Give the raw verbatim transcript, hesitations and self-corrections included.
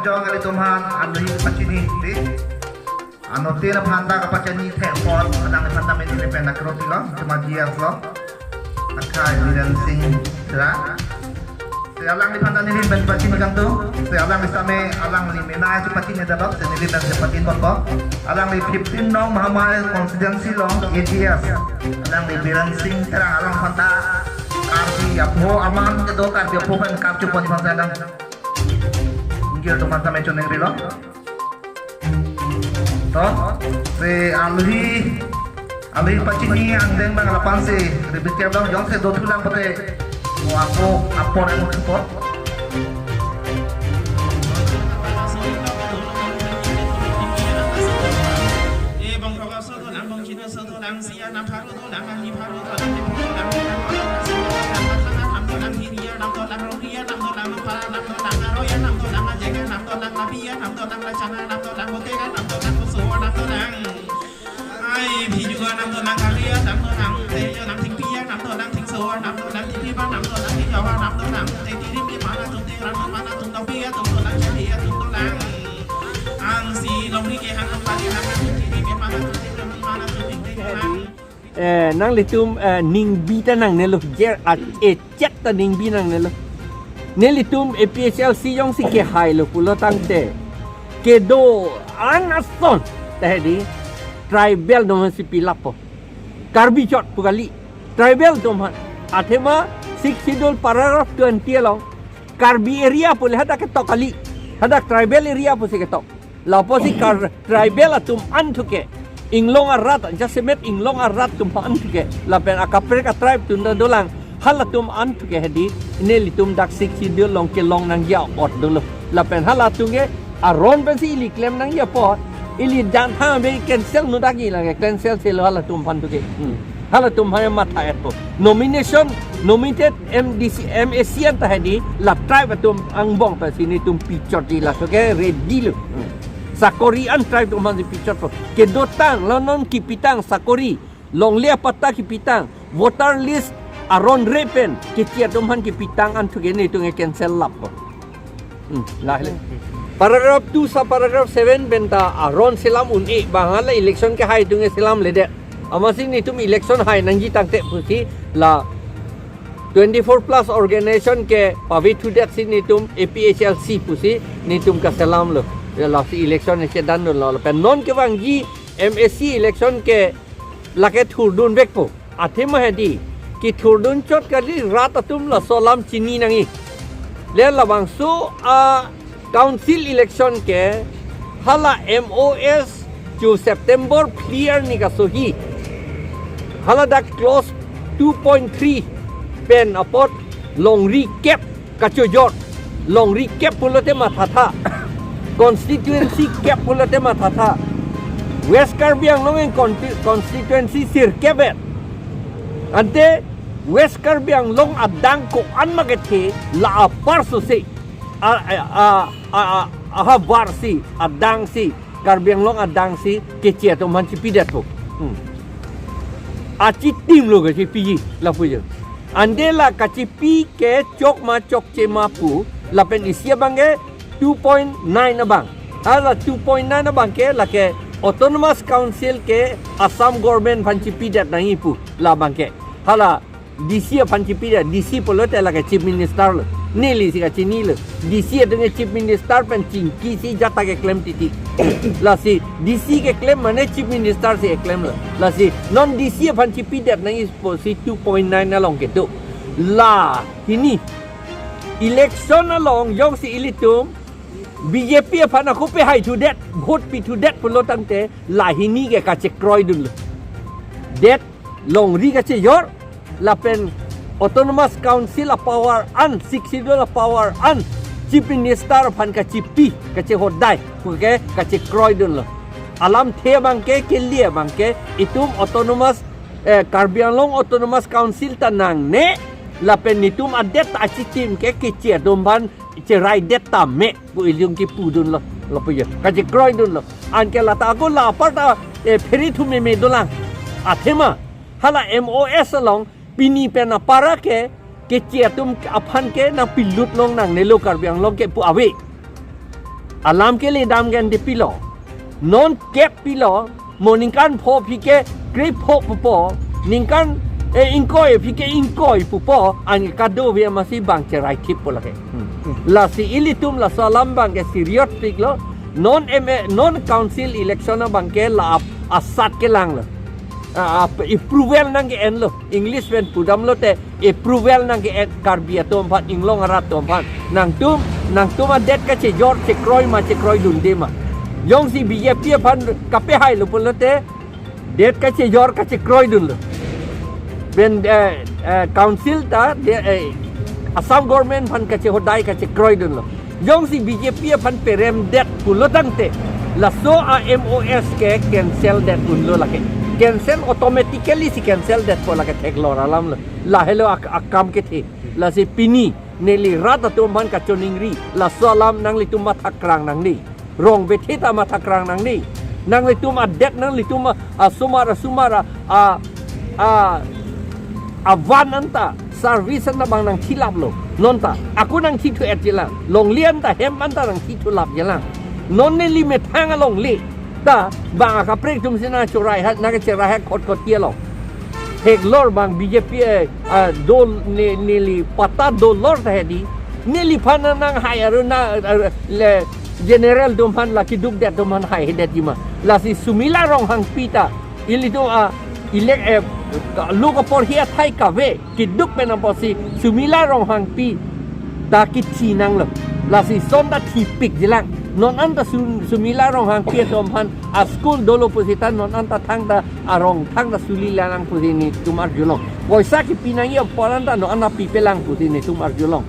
Jong kali tum aphan alohi pachini ti. Ano tin aphan ta kapachini thek apot alangliphan ta main pen akroti lo, cuma G S lo. Akai Biren Singh Terang. Si alangliphan ta neli pen pachini kangtung. Si alangli same alangli mena si pachini dalok, si neli pen si pachini bokok. Alangli fifteen nong Mahamai constituency along A G S. Alangli Biren Singh Terang alangphan ta Karbi apho aman kedo Karbi apho pen kapchu pon pon sedang. Inggir atum aphan ta mechun nengri lo. To, si alohi, alohi pachini angdeng bang lapan si ribit ke bang jongsi dothulang pute. Mo ako apor emo support. Eh, nanglitum, eh, ningbi ta nangnelo, jer a, eh, chet ta ningbi nangnelo. Nelitum A P H L C jongsi kehailo pulo tangte, kedo-an ason ta hedi tribal atum aphan si pilappo. Karbi chot pu kali, tribal atum aphan. Athema Sixth Schedule paragraph twenty along Karbi area pu le hadak ketok kali, hadak tribal area pusi ketok. Lapusi Kar-, tribal atum an thu ke inglong arat, jasemet inglong arat atum an thu ke, lapen akaprek a-tribe atum ta dolang, halatum an thu ke hedi nelitum dak Sixth Schedule along kelong nangji a-ot dolo. Lapen halatum ke aron pensi ili klem nangji apot, ili dan ha be cancel nu dakji lake, cancel selo halatum aphan thu ke. Hmm. Halatum aphan matha-etpo. Nomination, nominated M D C, M A C an ta hedi la tribe atum angbong pensi netum pichotji, laso ke ready lo. Sakori an tribe atum aphansi pichotpo. Kedotang, la non kipitang sakori, longle apatta kipitang, voter list aron re pen keche atum aphan kipitang an thu ke netum ke cancel lappo. Hmm, lahile. Paragraph two sub paragraph seven pen ta aron selam un-e, bang hala election kehai atum ke selamledet. Amatsi netum election hai nangji tangte pusi la twenty-four plus organization ke pavithudet si netum A P H L C pusi netum kaselamlo. Ya, lasi election isi dan lo, lapen non kevangji M A C election ke lake thurdunvekpo. Athema hedi kethurdun chot kali, rat atum laso alam chini nangji. Le labangso a-council election ke hala M O S chu September phli arni kasohi, hala dak clause two point three pen apot longri kep kachojor. Longri kep pulote mathatha. Constituency kep pulote mathatha. West Karbi Anglong in conti-, constituency sirkep et. Ante West Karbi Anglong adang ko-an ma kethe, la apar sose a, a, a, a, a, ahavar si, adang si, Karbi Anglong adang si keche atum aphan chipidetpo. Hmm. Achitim lo kachipiji lapu jo. Ante la kachipi ke chok ma chokche ma pu, lapen isi abang ke two point nine abang. Hala two point nine abang ke lake Autonomous Council ke Assam Government aphan chipidet nangji pu labang ke. Hala D C aphan chipidet, D C pulote lake Chief Minister lo. Neli si kachinilo. D C atum ke Chief Minister pen chingki si jata keklem titi. Lasi D C keklem mane Chief Minister si keklemlo. Lasi non D C aphan chipidet nangji pusi two point nine along kedo. La hini election along jongsi ilitum B J P aphan ako pehai thudet, vote pi thudet pulo tangte la hini ke kachekroidunlo. Det longri kachejor, lapen Autonomous Council a-power an, Sixth Schedule a-power an Chief Minister aphan kachipi, kachehodai pu ke kachekroidunlo. Alamthe abang ke, kele abang ke, itum Autonomous, eh, Karbi Anglong Autonomous Council ta nangne, lapen netum adet achitim ke keche atum aphan cheraidet tame pu ilitum kipudunlo, lapu jo. Kachekroidunlo. Anke lata ako la apar ta, eh, pheri thu meme dolang. Athema hala M O S along pini pen apara ke keche atum aphan ke nangpilut long nangnelo Karbi Anglong ke pu ave. Alam ke le dam gen de pilo. Non kep pilo, mo ningkan pho aphi ke krepho pupo, ningkan, eh, ingkoi aphi ke ingkoi pupo, anke kadokave amatsi bang cherai thip po lake. Hmm. Lasi ilitum laso alam bang ke serious pik lo, non M A, non council election abang ke la ap-, asat kelang lo. Ah, ah, approval nang ke-en lo. English pen pudam lote, approval nang ke-en Karbi atum aphan, inglong arat atum aphan. Nangtum, nangtum adet kachejor chekroi ma chekroidunde ma. Jongsi B J P aphan kapehai lo pulote, det kachejor kachekroidun lo. Pen, eh, eh, council ta, de, eh, Assam government aphan kachehodai kachekroidun lo. Jongsi B J P aphan perem det pulo tangte, laso a M O S ke cancel det unlo lake. Cancel, automatically si cancel det po lake, theklor alam lo. Lahelo ak-, akam kethe. Lasi pini neli rat atum aphan kachoningri, laso alam nanglitum mathakrang nangne. Rong bethe ta mathakrang nangne. Nanglitum adet, nanglitum a, asomar, asomar a, a, a, avan anta, service anta bang nangthilap lo. Non ta, ako nangthithu-et jelang. Longle anta, hem anta nangthithulap jelang. Non neli methang alongle ta, bang akaprek atum si nangchorai hat, nangcherai hat khot khot tiya lo. Theklor bang B J P, eh, ah, dol ne, neli patta dolor ta hedi. Neliphan nanghai aru na, aru le general atum aphan la keduk det atum aphan haihedet ji ma. Lasi Sumila Ronghangpi ta ilitum a, elect, eh, ka-, lo kaporhi athai kave keduk pen apotsi Sumila Ronghangpi ta kithi nanglo. Lasi son ta thipik jelang. Non anta Su-, Sumila Ronghangpi atum aphan a school dolo pusita non anta thangta arong thangta suli lang pusi netum arjulong. Poisa kipi nangji apor anta non anta pipelang pusi netum arjulong.